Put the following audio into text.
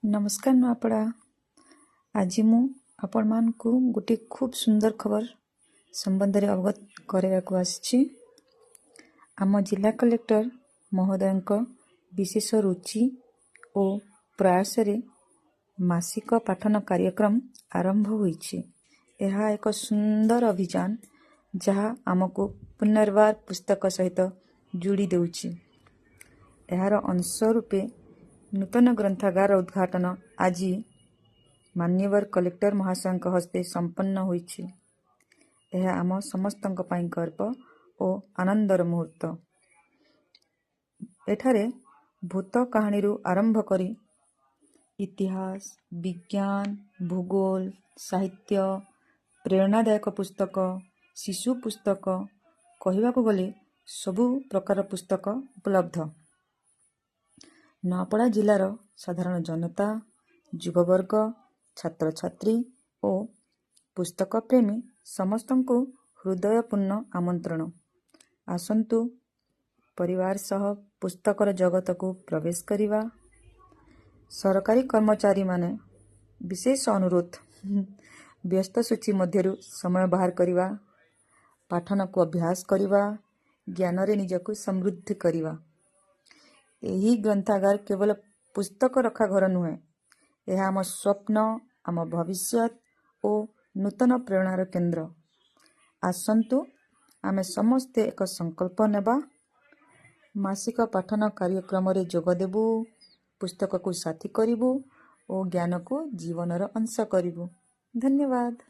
ନମସ୍କାର ନୂଆପଡ଼ା। ଆଜି ମୁଁ ଆପଣମାନଙ୍କୁ ଗୋଟିଏ ଖୁବ୍ ସୁନ୍ଦର ଖବର ସମ୍ବନ୍ଧରେ ଅବଗତ କରାଇବାକୁ ଆସିଛି। ଆମ ଜିଲ୍ଲା କଲେକ୍ଟର ମହୋଦୟଙ୍କ ବିଶେଷ ରୁଚି ଓ ପ୍ରୟାସରେ ମାସିକ ପାଠନ କାର୍ଯ୍ୟକ୍ରମ ଆରମ୍ଭ ହୋଇଛି। ଏହା ଏକ ସୁନ୍ଦର ଅଭିଯାନ, ଯାହା ଆମକୁ ପୁନର୍ବାର ପୁସ୍ତକ ସହିତ ଯୋଡ଼ି ଦେଉଛି। ଏହାର ଅଂଶ ରୂପେ ନୂତନ ଗ୍ରନ୍ଥାଗାର ଉଦ୍ଘାଟନ ଆଜି ମାନ୍ୟବର କଲେକ୍ଟର ମହାଶୟଙ୍କ ହସ୍ତେ ସମ୍ପନ୍ନ ହୋଇଛି। ଏହା ଆମ ସମସ୍ତଙ୍କ ପାଇଁ ଗର୍ବ ଓ ଆନନ୍ଦର ମୁହୂର୍ତ୍ତ। ଏଠାରେ ଭୂତ କାହାଣୀରୁ ଆରମ୍ଭ କରି ଇତିହାସ, ବିଜ୍ଞାନ, ଭୂଗୋଳ, ସାହିତ୍ୟ, ପ୍ରେରଣାଦାୟକ ପୁସ୍ତକ, ଶିଶୁ ପୁସ୍ତକ, କହିବାକୁ ଗଲେ ସବୁ ପ୍ରକାର ପୁସ୍ତକ ଉପଲବ୍ଧ। ନୂଆପଡ଼ା ଜିଲ୍ଲାର ସାଧାରଣ ଜନତା, ଯୁବବର୍ଗ, ଛାତ୍ରଛାତ୍ରୀ ଓ ପୁସ୍ତକ ପ୍ରେମୀ ସମସ୍ତଙ୍କୁ ହୃଦୟପୂର୍ଣ୍ଣ ଆମନ୍ତ୍ରଣ। ଆସନ୍ତୁ, ପରିବାର ସହ ପୁସ୍ତକର ଜଗତକୁ ପ୍ରବେଶ କରିବା। ସରକାରୀ କର୍ମଚାରୀମାନେ ବିଶେଷ ଅନୁରୋଧ, ବ୍ୟସ୍ତ ସୂଚୀ ମଧ୍ୟରୁ ସମୟ ବାହାର କରିବା, ପାଠନକୁ ଅଭ୍ୟାସ କରିବା, ଜ୍ଞାନରେ ନିଜକୁ ସମୃଦ୍ଧ କରିବା। ଏହି ଗ୍ରନ୍ଥାଗାର କେବଳ ପୁସ୍ତକ ରଖା ଘର ନୁହେଁ, ଏହା ଆମ ସ୍ୱପ୍ନ, ଆମ ଭବିଷ୍ୟତ ଓ ନୂତନ ପ୍ରେରଣାର କେନ୍ଦ୍ର। ଆସନ୍ତୁ, ଆମେ ସମସ୍ତେ ଏକ ସଂକଳ୍ପ ନେବା। ମାସିକ ପାଠନ କାର୍ଯ୍ୟକ୍ରମରେ ଯୋଗ ଦେବୁ, ପୁସ୍ତକକୁ ସାଥୀ କରିବୁ ଓ ଜ୍ଞାନକୁ ଜୀବନର ଅଂଶ କରିବୁ। ଧନ୍ୟବାଦ।